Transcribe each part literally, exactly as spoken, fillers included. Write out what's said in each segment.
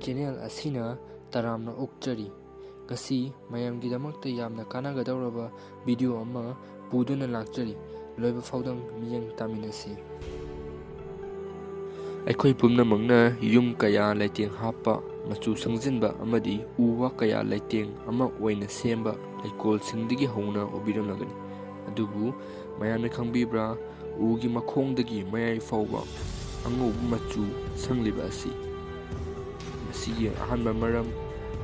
Channel ꯑꯁꯤꯅ ꯇꯔꯥꯝꯅ ꯑꯣꯛꯆꯔꯤ꯫ ꯉꯁꯤ ꯃꯌꯥꯝꯒꯤꯗꯃꯛꯇ ꯌꯥꯝꯅ ꯀꯥꯟꯅꯒꯗꯧꯔꯕ ꯚꯤꯗꯤꯑꯣ ꯑꯃ ꯄꯨꯗꯨꯅ ꯂꯥꯛꯆꯔꯤ꯫ ꯂꯣꯏꯕ ꯐꯥꯎꯗꯪ ꯃꯤꯠꯌꯦꯡ ꯇꯥꯃꯤꯟꯅꯁꯤ꯫ ꯑꯩꯈꯣꯏ ꯄꯨꯝꯅꯃꯛꯅ ꯌꯨꯝ ꯀꯌꯥ ꯂꯩꯇꯦꯡ ꯍꯥꯞꯄ, ꯃꯆꯨ ꯁꯪꯖꯤꯟꯕ ꯑꯃꯗꯤ ꯎ ꯋꯥ ꯀꯌꯥ ꯂꯩꯇꯦꯡ ꯑꯃ ꯑꯣꯏꯅ ꯁꯦꯝꯕ ꯂꯩꯀꯣꯜꯁꯤꯡꯗꯒꯤ ꯍꯧꯅ ꯎꯕꯤꯔꯝꯂꯒꯅꯤ꯫ ꯑꯗꯨꯕꯨ ꯃꯌꯥꯝꯅ ꯈꯪꯕꯤꯕ꯭ꯔꯥ, ꯎꯒꯤ ꯃꯈꯣꯡꯗꯒꯤ ꯃꯌꯥꯏ ꯐꯥꯎꯕ ꯑꯉꯧꯕ ꯃꯆꯨ ꯁꯪꯂꯤꯕ ꯑꯁꯤ? ꯃꯁꯤꯒꯤ ꯑꯍꯥꯟꯕ ꯃꯔꯝ,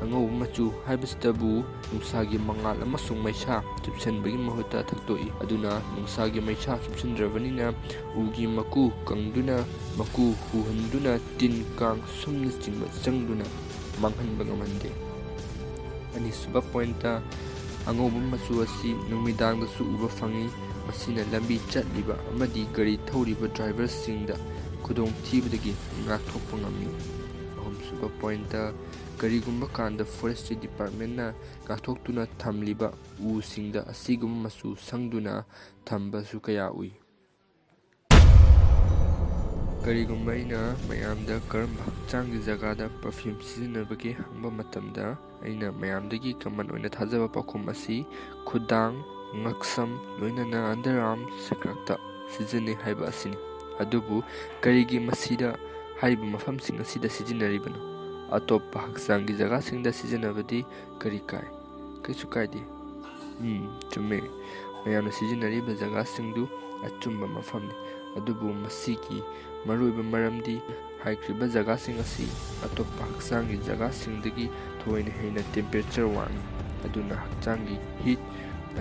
ꯑꯉꯧꯕ ꯃꯆꯨ ꯍꯥꯏꯕꯁꯤꯗꯕꯨ ꯅꯨꯡꯁꯥꯒꯤ ꯃꯉꯥꯜ ꯑꯃꯁꯨꯡ ꯃꯩꯁꯥ ꯆꯨꯞꯁꯤꯟꯕꯒꯤ ꯃꯍꯨꯠꯇ ꯊꯛꯇꯣꯛꯏ꯫ ꯑꯗꯨꯅ ꯅꯨꯡꯁꯥꯒꯤ ꯃꯩꯁꯥ ꯆꯨꯞꯁꯤꯟꯗ꯭ꯔꯕꯅꯤꯅ ꯎꯒꯤ ꯃꯀꯨ ꯀꯪꯗꯨꯅ, ꯃꯀꯨ ꯍꯨꯍꯟꯗꯨꯅ ꯇꯤꯟ ꯀꯥꯡ ꯁꯨꯝꯅꯆꯤꯡꯕ ꯆꯪꯗꯨꯅ ꯃꯥꯡꯍꯟꯕ ꯉꯝꯍꯟꯗꯦ꯫ ꯑꯅꯤꯁꯨꯕ ꯄꯣꯏꯟꯠꯇ, ꯑꯉꯧꯕ ꯃꯆꯨ ꯑꯁꯤ ꯅꯨꯃꯤꯗꯥꯡꯗꯁꯨ ꯎꯕ ꯐꯪꯏ꯫ ꯃꯁꯤꯅ ꯂꯝꯕꯤ ꯆꯠꯂꯤꯕ ꯑꯃꯗꯤ ꯒꯥꯔꯤ ꯊꯧꯔꯤꯕ ꯗ꯭ꯔꯥꯏꯚꯔꯁꯤꯡꯗ ꯈꯨꯗꯣꯡꯊꯤꯕꯗꯒꯤ ꯉꯥꯛꯊꯣꯛꯄ ꯉꯝꯃꯤ꯫ ꯑꯍꯨꯝꯁꯨꯕ ꯄꯣꯏꯟꯠꯇ, ꯀꯔꯤꯒꯨꯝꯕ ꯀꯥꯟꯗ ꯐꯣꯔꯦꯁꯇ꯭ꯔꯤ ꯗꯤꯄꯥꯔꯠꯃꯦꯟꯠꯅ ꯉꯥꯛꯊꯣꯛꯇꯨꯅ ꯊꯝꯂꯤꯕ ꯎꯁꯤꯡꯗ ꯑꯁꯤꯒꯨꯝꯕ ꯃꯆꯨ ꯁꯪꯗꯨꯅ ꯊꯝꯕꯁꯨ ꯀꯌꯥ ꯎꯏ꯫ ꯀꯔꯤꯒꯨꯝꯕ ꯑꯩꯅ ꯃꯌꯥꯝꯗ ꯀꯔꯝꯕ ꯍꯛꯆꯥꯡꯒꯤ ꯖꯒꯥꯗ ꯄꯔꯐ꯭ꯌꯨꯝ ꯁꯤꯖꯤꯟꯅꯕꯒꯦ ꯍꯪꯕ ꯃꯇꯝꯗ, ꯑꯩꯅ ꯃꯌꯥꯝꯗꯒꯤ ꯀꯃꯟ ꯑꯣꯏꯅ ꯊꯥꯖꯕ ꯄꯥꯎꯈꯨꯝ ꯑꯁꯤ ꯈꯨꯗꯥꯡ, ꯉꯛꯁꯝ, ꯂꯣꯏꯅꯅ ꯑꯟꯗꯔ ꯑꯥꯔꯝ ꯁꯦꯀ꯭ꯔꯛꯇ ꯁꯤꯖꯤꯟꯅꯩ ꯍꯥꯏꯕ ꯑꯁꯤꯅꯤ꯫ ꯑꯗꯨꯕꯨ ꯀꯔꯤꯒꯤ ꯃꯁꯤꯗ, ꯍꯥꯏꯔꯤꯕ ꯃꯐꯝꯁꯤꯡ ꯑꯁꯤꯗ ꯁꯤꯖꯤꯟꯅꯔꯤꯕꯅꯣ? ꯑꯇꯣꯞꯄ ꯍꯛꯆꯥꯡꯒꯤ ꯖꯒꯥꯁꯤꯡꯗ ꯁꯤꯖꯤꯟꯅꯕꯗꯤ ꯀꯔꯤ ꯀꯥꯏ? ꯀꯩꯁꯨ ꯀꯥꯏꯗꯦ꯫ ꯎꯝ, ꯆꯨꯝꯃꯦ꯫ ꯃꯌꯥꯝꯅ ꯁꯤꯖꯤꯟꯅꯔꯤꯕ ꯖꯒꯥꯁꯤꯡꯗꯨ ꯑꯆꯨꯝꯕ ꯃꯐꯝꯅꯤ꯫ ꯑꯗꯨꯕꯨ ꯃꯁꯤꯒꯤ ꯃꯔꯨꯑꯣꯏꯕ ꯃꯔꯝꯗꯤ ꯍꯥꯏꯈ꯭ꯔꯤꯕ ꯖꯒꯥꯁꯤꯡ ꯑꯁꯤ ꯑꯇꯣꯞꯄ ꯍꯛꯆꯥꯡꯒꯤ ꯖꯒꯥꯁꯤꯡꯗꯒꯤ ꯊꯣꯏꯅ ꯍꯦꯟꯅ ꯇꯦꯝꯄꯔꯦꯆꯔ ꯋꯥꯡꯏ꯫ ꯑꯗꯨꯅ ꯍꯛꯆꯥꯡꯒꯤ ꯍꯤꯠ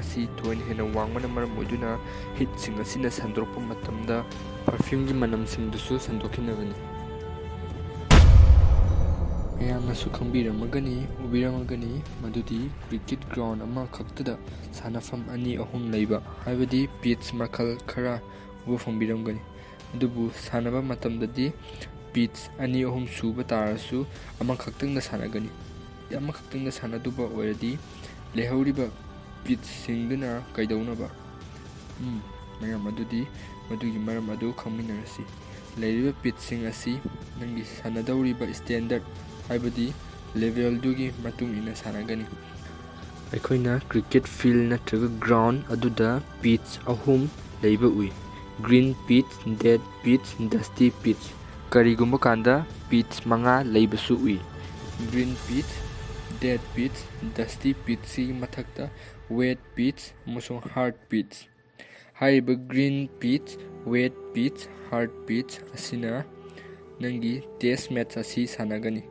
ꯑꯁꯤ ꯊꯣꯏꯅ ꯍꯦꯟꯅ ꯋꯥꯡꯕꯅ ꯃꯔꯝ ꯑꯣꯏꯗꯨꯅ ꯍꯤꯠꯁꯤꯡ ꯑꯁꯤꯅ ꯁꯟꯗꯣꯔꯛꯄ ꯃꯇꯝꯗ ꯄꯔꯐ꯭ꯌꯨꯝꯒꯤ ꯃꯅꯝꯁꯤꯡꯗꯨꯁꯨ ꯁꯟꯗꯣꯛꯈꯤꯅꯕꯅꯤ꯫ ꯃꯌꯥꯝꯅꯁꯨ ꯈꯪꯕꯤꯔꯝꯃꯒꯅꯤ, ꯎꯕꯤꯔꯝꯃꯒꯅꯤ, ꯃꯗꯨꯗꯤ ꯀ꯭ꯔꯤꯀꯦꯠ ꯒ꯭ꯔꯥꯎꯟ ꯑꯃꯈꯛꯇꯗ ꯁꯥꯟꯅꯐꯝ ꯑꯅꯤ ꯑꯍꯨꯝ ꯂꯩꯕ, ꯍꯥꯏꯕꯗꯤ ꯄꯤꯠꯆ ꯃꯈꯜ ꯈꯔ ꯎꯕ ꯐꯪꯕꯤꯔꯝꯒꯅꯤ꯫ ꯑꯗꯨꯕꯨ ꯁꯥꯟꯅꯕ ꯃꯇꯝꯗꯗꯤ ꯄꯤꯠꯆ ꯑꯅꯤ ꯑꯍꯨꯝ ꯁꯨꯕ ꯇꯥꯔꯁꯨ ꯑꯃꯈꯛꯇꯪꯗ ꯁꯥꯟꯅꯒꯅꯤ꯫ ꯑꯃꯈꯛꯇꯪꯗ ꯁꯥꯟꯅꯗꯨꯕ ꯑꯣꯏꯔꯗꯤ ꯂꯩꯍꯧꯔꯤꯕ ꯄꯤꯠꯆꯁꯤꯡꯗꯨꯅ ꯀꯩꯗꯧꯅꯕ? ꯎꯝ, ꯃꯌꯥꯝ, ꯑꯗꯨꯗꯤ ꯃꯗꯨꯒꯤ ꯃꯔꯝ ꯑꯗꯨ ꯈꯪꯃꯤꯟꯅꯔꯁꯤ꯫ ꯂꯩꯔꯤꯕ ꯄꯤꯠꯆꯁꯤꯡ ꯑꯁꯤ ꯅꯪꯒꯤ ꯁꯥꯟꯅꯗꯧꯔꯤꯕ ꯁ꯭ꯇꯦꯟꯗꯔꯠ ꯍꯥꯏꯕꯗꯤ ꯂꯦꯚꯦꯜꯗꯨꯒꯤ ꯃꯇꯨꯡ ꯏꯟꯅ ꯁꯥꯟꯅꯒꯅꯤ꯫ ꯑꯩꯈꯣꯏꯅ ꯀ꯭ꯔꯤꯀꯦꯠ ꯐꯤꯜ ꯅꯠꯇ꯭ꯔꯒ ꯒ꯭ꯔꯥꯎꯟ ꯑꯗꯨꯗ ꯄꯤꯠꯆ ꯑꯍꯨꯝ ꯂꯩꯕ ꯎꯏ: green pitch, dead pitch, dusty pitch꯫ ꯀꯔꯤꯒꯨꯝꯕ ꯀꯥꯟꯗ ꯄꯤꯠꯆ ꯃꯉꯥ ꯂꯩꯕꯁꯨ ꯎꯏ: green pitch, dead pitch, dusty pitch ꯁꯤꯒꯤ ꯃꯊꯛꯇ wet pitch ꯑꯃꯁꯨꯡ hard pitch꯫ ꯍꯥꯏꯔꯤꯕ green pitch, wet pitch, hard pitch ꯑꯁꯤꯅ ꯅꯪꯒꯤ ꯇꯦꯁ ꯃꯦꯠꯆ ꯑꯁꯤ ꯁꯥꯟꯅꯒꯅꯤ꯫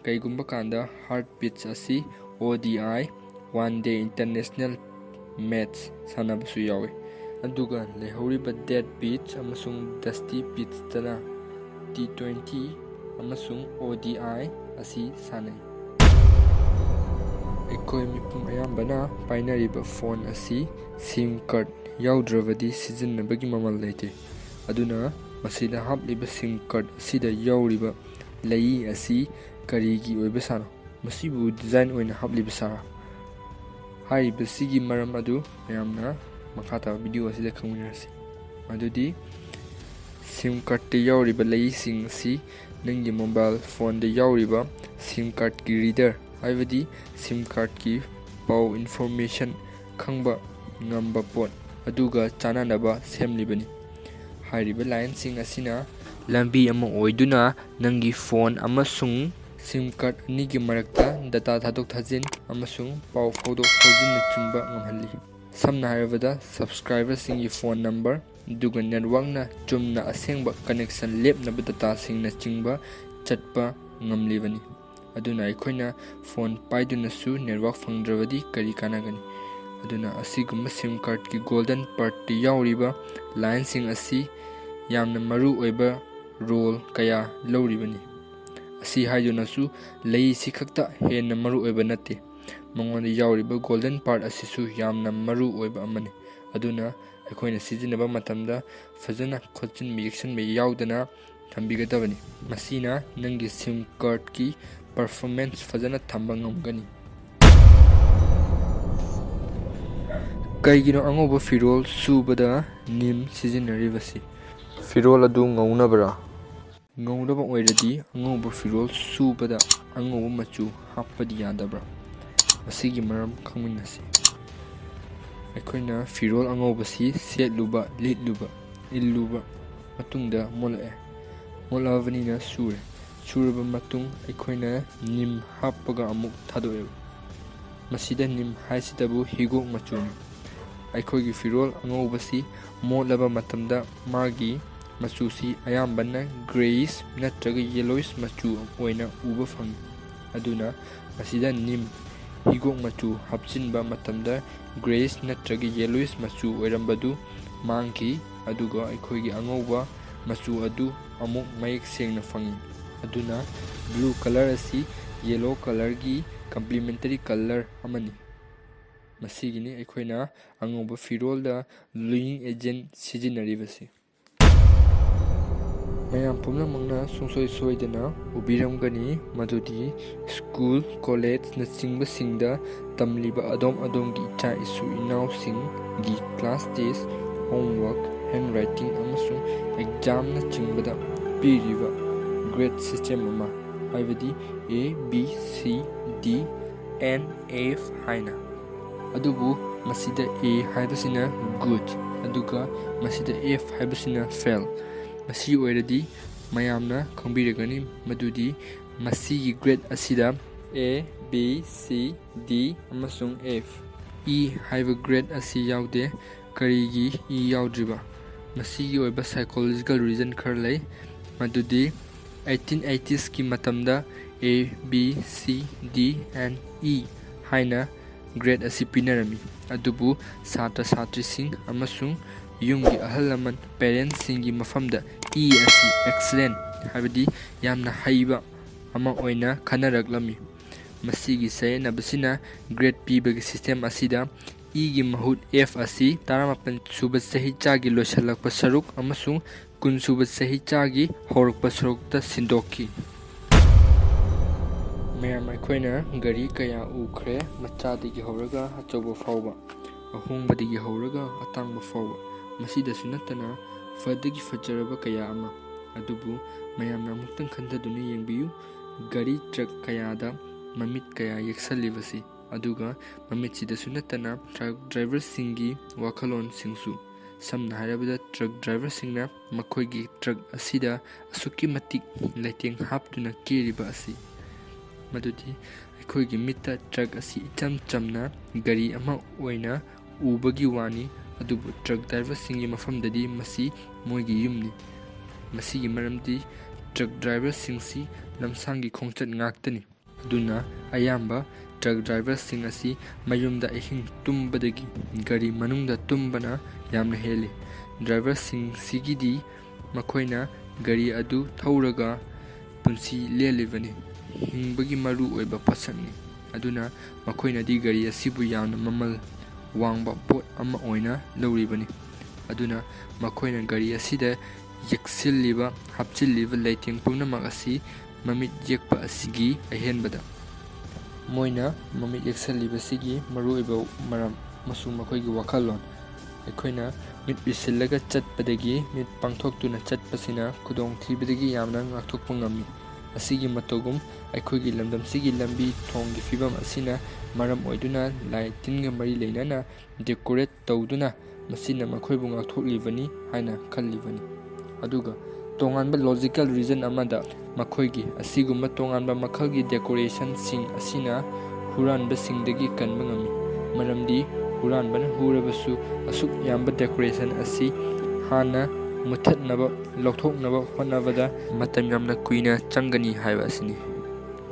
ꯀꯩꯒꯨꯝꯕ ꯀꯥꯟꯗ hard pitch ꯑꯁꯤ O D I, one day international match ꯁꯥꯟꯅꯕꯁꯨ ꯌꯥꯎꯏ꯫ ꯑꯗꯨꯒ ꯂꯩꯍꯧꯔꯤꯕ dead pitch ꯑꯃꯁꯨꯡ dusty pitch ꯇꯅ T twenty ꯑꯃꯁꯨꯡ O D I ꯑꯁꯤ ꯁꯥꯟꯅꯩ꯫ ꯑꯩꯈꯣꯏ ꯃꯤꯄꯨꯝ ꯑꯌꯥꯝꯕꯅ ꯄꯥꯏꯅꯔꯤꯕ ꯐꯣꯟ ꯑꯁꯤ ꯁꯤꯝ ꯀꯥꯔꯗ ꯌꯥꯎꯗ꯭ꯔꯕꯗꯤ ꯁꯤꯖꯤꯟꯅꯕꯒꯤ ꯃꯃꯜ ꯂꯩꯇꯦ꯫ ꯑꯗꯨꯅ ꯃꯁꯤꯗ ꯍꯥꯞꯂꯤꯕ ꯁꯤꯝ ꯀꯥꯔꯗ ꯑꯁꯤꯗ ꯌꯥꯎꯔꯤꯕ ꯂꯩꯏ ꯑꯁꯤ ꯀꯔꯤꯒꯤ ꯑꯣꯏꯕ ꯁꯥꯅꯣ? ꯃꯁꯤꯕꯨ ꯗꯤꯖꯥꯏꯟ ꯑꯣꯏꯅ ꯍꯥꯞꯂꯤꯕ ꯁꯥꯔꯥ? ꯍꯥꯏꯔꯤꯕꯁꯤꯒꯤ ꯃꯔꯝ ꯑꯗꯨ ꯃꯌꯥꯝꯅ ꯃꯈꯥ ꯇꯥꯕ ꯚꯤꯗꯤꯑꯣ ꯑꯁꯤꯗ ꯈꯪꯃꯤꯟꯅꯔꯁꯤ꯫ ꯃꯗꯨꯗꯤ ꯁꯤꯝ ꯀꯥꯔꯗꯇ ꯌꯥꯎꯔꯤꯕ ꯂꯩꯏꯁꯤꯡ ꯑꯁꯤ ꯅꯪꯒꯤ ꯃꯣꯕꯥꯏꯜ ꯐꯣꯟꯗ ꯌꯥꯎꯔꯤꯕ ꯁꯤꯝ ꯀꯥꯔꯗꯀꯤ ꯔꯤꯗꯔ, ꯍꯥꯏꯕꯗꯤ ꯁꯤꯝ ꯀꯥꯔꯗꯀꯤ ꯄꯥꯎ ꯏꯟꯐꯣꯔꯃꯦꯁꯟ ꯈꯪꯕ ꯉꯝꯕ ꯄꯣꯠ ꯑꯗꯨꯒ ꯆꯥꯟꯅꯅꯕ ꯁꯦꯝꯂꯤꯕꯅꯤ꯫ ꯍꯥꯏꯔꯤꯕ ꯂꯥꯏꯟꯁꯤꯡ ꯑꯁꯤꯅ ꯂꯝꯕꯤ ꯑꯃ ꯑꯣꯏꯗꯨꯅ ꯅꯪꯒꯤ ꯐꯣꯟ ꯑꯃꯁꯨꯡ ꯁꯤꯝ ꯀꯥꯔꯗ ꯑꯅꯤꯒꯤ ꯃꯔꯛꯇ ꯗꯇꯥ ꯊꯥꯗꯣꯛ ꯊꯥꯖꯤꯟ ꯑꯃꯁꯨꯡ ꯄꯥꯎ ꯐꯥꯎꯗꯣꯛ ꯐꯥꯎꯖꯤꯟꯅꯆꯤꯡꯕ ꯉꯝꯍꯜꯂꯤ꯫ ꯁꯝꯅ ꯍꯥꯏꯔꯕꯗ, ꯁꯕꯁꯀ꯭ꯔꯥꯏꯕꯔꯁꯤꯡꯒꯤ ꯐꯣꯟ ꯅꯝꯕꯔ ꯑꯗꯨꯒ ꯅꯦꯠꯋꯥꯛꯅ ꯆꯨꯝꯅ ꯑꯁꯦꯡꯕ ꯀꯅꯦꯛꯁꯟ ꯂꯦꯞꯅꯕ ꯗꯇꯥꯁꯤꯡꯅꯆꯤꯡꯕ ꯆꯠꯄ ꯉꯝꯂꯤꯕꯅꯤ꯫ ꯑꯗꯨꯅ ꯑꯩꯈꯣꯏꯅ ꯐꯣꯟ ꯄꯥꯏꯗꯨꯅꯁꯨ ꯅꯦꯠꯋꯥꯛ ꯐꯪꯗ꯭ꯔꯕꯗꯤ ꯀꯔꯤ ꯀꯥꯟꯅꯒꯅꯤ? ꯑꯗꯨꯅ ꯑꯁꯤꯒꯨꯝꯕ ꯁꯤꯝ ꯀꯥꯔꯗꯀꯤ ꯒꯣꯜꯗꯟ ꯄꯥꯔꯠꯇ ꯌꯥꯎꯔꯤꯕ ꯂꯥꯏꯟꯁꯤꯡ ꯑꯁꯤ ꯌꯥꯝꯅ ꯃꯔꯨ ꯑꯣꯏꯕ ꯔꯣꯜ ꯀꯌꯥ ꯂꯧꯔꯤꯕꯅꯤ꯫ ꯑꯁꯤ ꯍꯥꯏꯗꯨꯅꯁꯨ ꯂꯩꯁꯤ ꯈꯛꯇ ꯍꯦꯟꯅ ꯃꯔꯨ ꯑꯣꯏꯕ ꯅꯠꯇꯦ, ꯃꯉꯣꯟꯗ ꯌꯥꯎꯔꯤꯕ ꯒꯣꯜꯗꯟ ꯄꯥꯔꯠ ꯑꯁꯤꯁꯨ ꯌꯥꯝꯅ ꯃꯔꯨ ꯑꯣꯏꯕ ꯑꯃꯅꯤ꯫ ꯑꯗꯨꯅ ꯑꯩꯈꯣꯏꯅ ꯁꯤꯖꯤꯟꯅꯕ ꯃꯇꯝꯗ ꯐꯖꯅ ꯈꯣꯠꯆꯤꯟꯕ ꯌꯦꯛꯁꯤꯟꯕ ꯌꯥꯎꯗꯅ ꯊꯝꯕꯤꯒꯗꯕꯅꯤ꯫ ꯃꯁꯤꯅ ꯅꯪꯒꯤ ꯁꯤꯝ ꯀꯥꯔꯗꯀꯤ ꯄꯔꯐꯣꯔꯃꯦꯟꯁ ꯐꯖꯅ ꯊꯝꯕ ꯉꯝꯒꯅꯤ꯫ ꯀꯩꯒꯤꯅꯣ ꯑꯉꯧꯕ ꯐꯤꯔꯣꯜ ꯁꯨꯕꯗ ꯅꯤꯝ ꯁꯤꯖꯤꯟꯅꯔꯤꯕꯁꯤ? ꯐꯤꯔꯣꯜ ꯑꯗꯨ ꯉꯧꯅꯕꯔꯥ? ꯉꯧꯔꯕ ꯑꯣꯏꯔꯗꯤ ꯑꯉꯧꯕ ꯐꯤꯔꯣꯜ ꯁꯨꯕꯗ ꯑꯉꯧꯕ ꯃꯆꯨ ꯍꯥꯞꯄꯗꯤ ꯌꯥꯗꯕ꯭ꯔꯥ? ꯃꯁꯤꯒꯤ ꯃꯔꯝ ꯈꯪꯃꯤꯟꯅꯁꯤ꯫ ꯑꯩꯈꯣꯏꯅ ꯐꯤꯔꯣꯜ ꯑꯉꯧꯕꯁꯤ ꯁꯦꯠꯂꯨꯕ, ꯂꯤꯠꯂꯨꯕ, ꯏꯜꯂꯨꯕ ꯃꯇꯨꯡꯗ ꯃꯣꯠꯂꯛꯑꯦ꯫ ꯃꯣꯠꯂꯛꯑꯕꯅꯤꯅ ꯁꯨꯔꯦ꯫ ꯁꯨꯔꯕ ꯃꯇꯨꯡ ꯑꯩꯈꯣꯏꯅ ꯅꯤꯝ ꯍꯥꯞꯄꯒ ꯑꯃꯨꯛ ꯊꯥꯗꯣꯛꯑꯦꯕ꯫ ꯃꯁꯤꯗ ꯅꯤꯝ ꯍꯥꯏꯁꯤꯗꯕꯨ ꯍꯤꯒꯣꯛ ꯃꯆꯨꯅꯤ꯫ ꯑꯩꯈꯣꯏꯒꯤ ꯐꯤꯔꯣꯜ ꯑꯉꯧꯕꯁꯤ ꯃꯣꯠꯂꯕ ꯃꯇꯝꯗ ꯃꯥꯒꯤ ꯃꯆꯨꯁꯤ ꯑꯌꯥꯝꯕꯅ grayish ꯅꯠꯇ꯭ꯔꯒ yellowish ꯃꯆꯨ ꯑꯣꯏꯅ ꯎꯕ ꯐꯪꯏ꯫ ꯑꯗꯨꯅ ꯃꯁꯤꯗ ꯅꯤꯝ ꯍꯤꯒꯣꯛ ꯃꯆꯨ ꯍꯥꯞꯆꯤꯟꯕ ꯃꯇꯝꯗ grayish ꯅꯠꯇ꯭ꯔꯒ yellowish ꯃꯆꯨ ꯑꯣꯏꯔꯝꯕꯗꯨ ꯃꯥꯡꯈꯤ, ꯑꯗꯨꯒ ꯑꯩꯈꯣꯏꯒꯤ ꯑꯉꯧꯕ ꯃꯆꯨ ꯑꯗꯨ ꯑꯃꯨꯛ ꯃꯌꯦꯛ ꯁꯦꯡꯅ ꯐꯪꯏ꯫ ꯑꯗꯨꯅ blue colour ꯑꯁꯤ yellow colourꯒꯤ complementary colour ꯑꯃꯅꯤ꯫ ꯃꯁꯤꯒꯤꯅꯤ ꯑꯩꯈꯣꯏꯅ ꯑꯉꯧꯕ ꯐꯤꯔꯣꯜꯗ bluing agent ꯁꯤꯖꯤꯟꯅꯔꯤꯕꯁꯤ꯫ ꯃꯌꯥꯝ ꯄꯨꯝꯅꯃꯛꯅ ꯁꯨꯡꯁꯣꯏ ꯁꯣꯏꯗꯅ ꯎꯕꯤꯔꯝꯒꯅꯤ ꯃꯗꯨꯗꯤ school, college ꯅꯆꯤꯡꯕꯁꯤꯡꯗ ꯇꯝꯂꯤꯕ ꯑꯗꯣꯝ ꯑꯗꯣꯝꯒꯤ ꯏꯆꯥ ꯏꯁꯨ ꯏꯅꯥꯎꯁꯤꯡꯒꯤ class test, homework, handwriting ꯑꯃꯁꯨꯡ examꯅꯆꯤꯡꯕꯗ ꯄꯤꯔꯤꯕ grade system ꯑꯃ, ꯍꯥꯏꯕꯗꯤ A, B, C, D, N, F ꯍꯥꯏꯅ꯫ ꯑꯗꯨꯕꯨ ꯃꯁꯤꯗ A ꯍꯥꯏꯕꯁꯤꯅ good, ꯑꯗꯨꯒ ꯃꯁꯤꯗ F ꯍꯥꯏꯕꯁꯤꯅ fail꯫ ꯃꯁꯤ ꯑꯣꯏꯔꯗꯤ ꯃꯌꯥꯝꯅ ꯈꯪꯕꯤꯔꯒꯅꯤ ꯃꯗꯨꯗꯤ ꯃꯁꯤꯒꯤ grade ꯑꯁꯤꯗ A, B, C, D ꯑꯃꯁꯨꯡ F꯫ E ꯍꯥꯏꯕ grade ꯑꯁꯤ ꯌꯥꯎꯗꯦ꯫ ꯀꯔꯤꯒꯤ E ꯌꯥꯎꯗ꯭ꯔꯤꯕ? ꯃꯁꯤꯒꯤ ꯑꯣꯏꯕ psychological reason ꯈꯔ ꯂꯩ, ꯃꯗꯨꯗꯤ eighteen eightiesꯀꯤ ꯃꯇꯝꯗ A, B, C, D and E ꯍꯥꯏꯅ grade ꯑꯁꯤ ꯄꯤꯅꯔꯝꯃꯤ꯫ ꯑꯗꯨꯕꯨ ꯁꯥꯇ꯭ꯔ ꯁꯥꯇ꯭ꯔꯤꯁꯤꯡ ꯑꯃꯁꯨꯡ ꯌꯨꯝꯒꯤ ꯑꯍꯜ ꯂꯃꯟ, parentsꯁꯤꯡꯒꯤ ꯃꯐꯝꯗ E ꯑꯁꯤ excellent, ꯍꯥꯏꯕꯗꯤ ꯌꯥꯝꯅ ꯍꯩꯕ ꯑꯃ ꯑꯣꯏꯅ ꯈꯟꯅꯔꯛꯂꯝꯃꯤ꯫ ꯃꯁꯤꯒꯤ ꯆꯌꯦꯠꯅꯕꯁꯤꯅ grade ꯄꯤꯕꯒꯤ system ꯑꯁꯤꯗ Eꯒꯤ ꯃꯍꯨꯠ F ꯑꯁꯤ ꯇꯔꯥꯃꯥꯄꯟ ꯁꯨꯕ ꯆꯍꯤꯆꯥꯒꯤ ꯂꯣꯏꯁꯤꯜꯂꯛꯄ ꯁꯔꯨꯛ ꯑꯃꯁꯨꯡ ꯀꯨꯟ ꯁꯨꯕ ꯆꯍꯤꯆꯥꯒꯤ ꯍꯧꯔꯛꯄ ꯁꯔꯨꯛꯇ ꯁꯤꯟꯗꯣꯛꯈꯤ꯫ ꯃꯌꯥꯝ, ꯑꯩꯈꯣꯏꯅ ꯒꯥꯔꯤ ꯀꯌꯥ ꯎꯈ꯭ꯔꯦ, ꯃꯆꯥꯗꯒꯤ ꯍꯧꯔꯒ ꯑꯆꯧꯕ ꯐꯥꯎꯕ, ꯑꯍꯣꯡꯕꯗꯒꯤ ꯍꯧꯔꯒ ꯑꯇꯥꯡꯕ ꯐꯥꯎꯕ꯫ ꯃꯁꯤꯗꯁꯨ ꯅꯠꯇꯅ ꯐꯗꯒꯤ ꯐꯖꯔꯕ ꯀꯌꯥ ꯑꯃ, ꯑꯗꯨꯕꯨ ꯃꯌꯥꯝꯅ ꯑꯃꯨꯛꯇꯪ ꯈꯟꯊꯗꯨꯅ ꯌꯦꯡꯕꯤꯌꯨ, ꯒꯥꯔꯤ ꯇ꯭ꯔꯛ ꯀꯌꯥꯗ ꯃꯃꯤꯠ ꯀꯌꯥ ꯌꯦꯛꯁꯜꯂꯤꯕꯁꯤ꯫ ꯑꯗꯨꯒ ꯃꯃꯤꯠꯁꯤꯗꯁꯨ ꯅꯠꯇꯅ ꯇ꯭ꯔꯛ ꯗ꯭ꯔꯥꯏꯚꯔꯁꯤꯡꯒꯤ ꯋꯥꯈꯜꯂꯣꯟꯁꯤꯡꯁꯨ꯫ ꯁꯝꯅ ꯍꯥꯏꯔꯕꯗ, ꯇ꯭ꯔꯛ ꯗ꯭ꯔꯥꯏꯚꯔꯁꯤꯡꯅ ꯃꯈꯣꯏꯒꯤ ꯇ꯭ꯔꯛ ꯑꯁꯤꯗ ꯑꯁꯨꯛꯀꯤ ꯃꯇꯤꯛ ꯂꯩꯇꯦꯡ ꯍꯥꯞꯇꯨꯅ ꯀꯦꯔꯤꯕ ꯑꯁꯤ, ꯃꯗꯨꯗꯤ ꯑꯩꯈꯣꯏꯒꯤ ꯃꯤꯠꯇ ꯇ꯭ꯔꯛ ꯑꯁꯤ ꯏꯆꯝ ꯆꯝꯅ ꯒꯥꯔꯤ ꯑꯃ ꯑꯣꯏꯅ ꯎꯕꯒꯤ ꯋꯥꯅꯤ, ꯑꯗꯨꯕꯨ ꯇ꯭ꯔꯛ ꯗ꯭ꯔꯥꯏꯚꯔꯁꯤꯡꯒꯤ ꯃꯐꯝꯗꯗꯤ ꯃꯁꯤ ꯃꯣꯏꯒꯤ ꯌꯨꯝꯅꯤ꯫ ꯃꯁꯤꯒꯤ ꯃꯔꯝꯗꯤ ꯇ꯭ꯔꯛ ꯗ꯭ꯔꯥꯏꯚꯔꯁꯤꯡꯁꯤ ꯂꯝꯁꯥꯡꯒꯤ ꯈꯣꯡꯆꯠ ꯉꯥꯛꯇꯅꯤ꯫ ꯑꯗꯨꯅ ꯑꯌꯥꯝꯕ ꯇ꯭ꯔꯛ ꯗ꯭ꯔꯥꯏꯚꯔꯁꯤꯡ ꯑꯁꯤ ꯃꯌꯨꯝꯗ ꯑꯍꯤꯡ ꯇꯨꯝꯕꯗꯒꯤ ꯒꯥꯔꯤ ꯃꯅꯨꯡꯗ ꯇꯨꯝꯕꯅ ꯌꯥꯝꯅ ꯍꯦꯜꯂꯤ꯫ ꯗ꯭ꯔꯥꯏꯚꯔꯁꯤꯡꯁꯤꯒꯤꯗꯤ ꯃꯈꯣꯏꯅ ꯒꯥꯔꯤ ꯑꯗꯨ ꯊꯧꯔꯒ ꯄꯨꯟꯁꯤ ꯂꯦꯜꯂꯤꯕꯅꯤ, ꯍꯤꯡꯕꯒꯤ ꯃꯔꯨ ꯑꯣꯏꯕ ꯄꯣꯠꯁꯛꯅꯤ꯫ ꯑꯗꯨꯅ ꯃꯈꯣꯏꯅꯗꯤ ꯒꯥꯔꯤ ꯑꯁꯤꯕꯨ ꯌꯥꯝꯅ ꯃꯃꯜ ꯋꯥꯡꯕ ꯄꯣꯠ ꯑꯃ ꯑꯣꯏꯅ ꯂꯧꯔꯤꯕꯅꯤ꯫ ꯑꯗꯨꯅ ꯃꯈꯣꯏꯅ ꯒꯥꯔꯤ ꯑꯁꯤꯗ ꯌꯦꯛꯁꯤꯜꯂꯤꯕ, ꯍꯥꯞꯆꯤꯜꯂꯤꯕ ꯂꯩꯇꯦꯡ ꯄꯨꯝꯅꯃꯛ ꯑꯁꯤ ꯃꯃꯤꯠ ꯌꯦꯛꯄ ꯑꯁꯤꯒꯤ ꯑꯍꯦꯟꯕꯗ꯫ ꯃꯣꯏꯅ ꯃꯃꯤꯠ ꯌꯦꯛꯁꯜꯂꯤꯕꯁꯤꯒꯤ ꯃꯔꯨꯑꯣꯏꯕ ꯃꯔꯝ ꯑꯃꯁꯨꯡ ꯃꯈꯣꯏꯒꯤ ꯋꯥꯈꯜꯂꯣꯟ꯫ ꯑꯩꯈꯣꯏꯅ ꯃꯤꯠ ꯎꯏꯁꯤꯜꯂꯒ ꯆꯠꯄꯗꯒꯤ ꯃꯤꯠ ꯄꯥꯡꯊꯣꯛꯇꯨꯅ ꯆꯠꯄꯁꯤꯅ ꯈꯨꯗꯣꯡꯊꯤꯕꯗꯒꯤ ꯌꯥꯝꯅ ꯉꯥꯛꯊꯣꯛꯄ ꯉꯝꯃꯤ꯫ ꯑꯁꯤꯒꯤ ꯃꯇꯧꯒꯨꯝ ꯑꯩꯈꯣꯏꯒꯤ ꯂꯝꯗꯝꯁꯤꯒꯤ ꯂꯝꯕꯤ ꯊꯣꯡꯒꯤ ꯐꯤꯕꯝ ꯑꯁꯤꯅ ꯃꯔꯝ ꯑꯣꯏꯗꯨꯅ ꯂꯥꯏ ꯇꯤꯟꯒ ꯃꯔꯤ ꯂꯩꯅꯅ ꯗꯦꯀꯣꯔꯦꯠ ꯇꯧꯗꯨꯅ ꯃꯁꯤꯅ ꯃꯈꯣꯏꯕꯨ ꯉꯥꯛꯊꯣꯛꯂꯤꯕꯅꯤ ꯍꯥꯏꯅ ꯈꯜꯂꯤꯕꯅꯤ꯫ ꯑꯗꯨꯒ ꯇꯣꯉꯥꯟꯕ ꯂꯣꯖꯤꯀꯦꯜ ꯔꯤꯖꯟ ꯑꯃꯗ, ꯃꯈꯣꯏꯒꯤ ꯑꯁꯤꯒꯨꯝꯕ ꯇꯣꯉꯥꯟꯕ ꯃꯈꯜꯒꯤ ꯗꯦꯀꯣꯔꯦꯁꯟꯁꯤꯡ ꯑꯁꯤꯅ ꯍꯨꯔꯥꯟꯕꯁꯤꯡꯗꯒꯤ ꯀꯟꯕ ꯉꯝꯃꯤ, ꯃꯔꯝꯗꯤ ꯍꯨꯔꯥꯟꯕꯅ ꯍꯨꯔꯕꯁꯨ ꯑꯁꯨꯛ ꯌꯥꯝꯕ ꯗꯦꯀꯣꯔꯦꯁꯟ ꯑꯁꯤ ꯍꯥꯟꯅ ꯃꯨꯊꯠꯅꯕ, ꯂꯧꯊꯣꯛꯅꯕ ꯍꯣꯠꯅꯕꯗ ꯃꯇꯝ ꯌꯥꯝꯅ ꯀꯨꯏꯅ ꯆꯪꯒꯅꯤ ꯍꯥꯏꯕ ꯑꯁꯤꯅꯤ꯫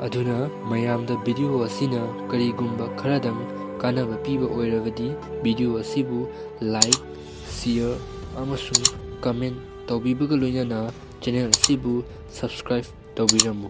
ꯑꯗꯨꯅ ꯃꯌꯥꯝꯗ ꯚꯤꯗꯤꯑꯣ ꯑꯁꯤꯅ ꯀꯔꯤꯒꯨꯝꯕ ꯈꯔꯗꯪ ꯀꯥꯟꯅꯕ ꯄꯤꯕ ꯑꯣꯏꯔꯕꯗꯤ, ꯚꯤꯗꯤꯑꯣ ꯑꯁꯤꯕꯨ ꯂꯥꯏꯛ, ꯁꯤꯌꯔ ꯑꯃꯁꯨꯡ ꯀꯃꯦꯟ ꯇꯧꯕꯤꯕꯒ ꯂꯣꯏꯅꯅ ꯆꯦꯅꯦꯜ ꯑꯁꯤꯕꯨ ꯁꯕꯁꯀ꯭ꯔꯥꯏꯕ ꯇꯧꯕꯤꯔꯝꯃꯨ꯫